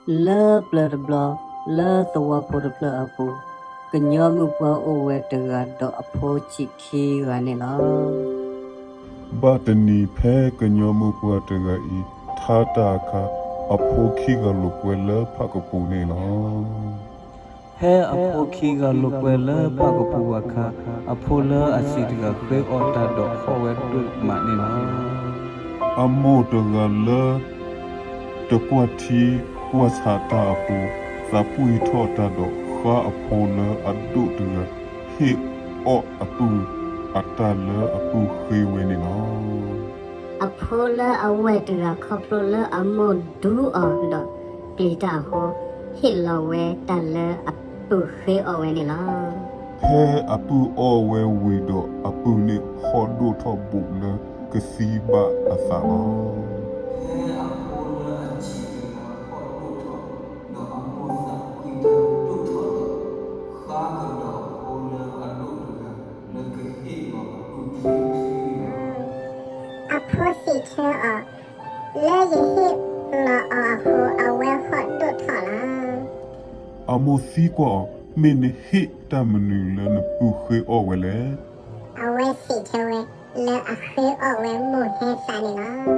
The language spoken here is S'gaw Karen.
လၢပျၢၤတဘျီ လၢသဝီဖိတဖျၢၣ်အပူၤ, ကညီမုၣ်ပှၢ်အိၣ်ဝဲတဂၤဒီးအဖိဆံးခံဂၤန့ၣ်လီၤ. ဘၣ်တနံၤဖဲကညီမုၣ်ပှၢ်တဂၤအံၤ ထါတၢ်အခါ, အဖိခံဂၤလိာ်ကွဲလၢဖၣ်ကပူၤန့ၣ်လီၤ. ဖဲအဖိခံဂၤလိာ်ကွဲလၢဖၣ်ကပူၤအခါ, အဖိလၢအဆံးတဂၤဃ့အီၣ်တၢ်ဒီးဖီၣ်ဝဲဒိၣ်မးန့ၣ်လီၤ. အမိၢ်တဂၤလၢ တကွၢ်ထံကွၢ်ဆးတၢ်အပူၤ, သးပှံၢ်ထီၣ်တၢ်ဒီးဃါအဖိလၢအဒိၣ်တဂၤ ဟ့ၣ်အီၣ်အပုၢ်အတၢ်လၢအပုၢ်ဃ့ဝဲန့ၣ်လီၤ. အဖိလၢအဝဲၢ်တဂၤခီဖျိလၢအမိၢ်ဒူအီၤဒီးပျံၤတၢ်အဃိ, ဟ့ၣ်လီၤဝဲတၢ်လၢအပုၢ်ဃ့အီၣ်ဝဲန့ၣ်လီၤ. ဖဲအပုၢ်အီၣ်ဝဲဝံၤဒီး အပုၢ်န့ၣ်ဖီၣ်ဒိၣ်ထီၣ်ဘူးလၢကသံဘၣ်အသးလီၤ. ဖဲအဖိလၢအဆံးတဂၤဖီၣ်ဒိၣ်ထီၣ်, ဒီးအမိၢ်သးပှံၢ်တၢ်ဒိၣ်ထီၣ်ဒီး, ဃါကဒီးအဖိလၢအဒိၣ်တဂၤ လၢကဟ့ၣ်လီၤအပုၢ်ချ့ချ့န့ၣ်လီၤ. အဖိစံးဆၢအီၤ, လၢယဟ့ၣ်လီၤအီၤအဃိ အဝဲဖီၣ်ဒိၣ်ထီၣ်လီၤ. အမိၢ်သံကွၢ်အီၤ, မ့ၢ်နဟ့ၣ်တၢ်မနုၤလၢနပုၢ်ဃ့အီၣ်ဝဲလဲၣ်. အဝဲစံးဆၢဝဲ, လၢအဃ့အီၣ်ဝဲမိၢ်ဟဲသးန့ၣ်လီၤ.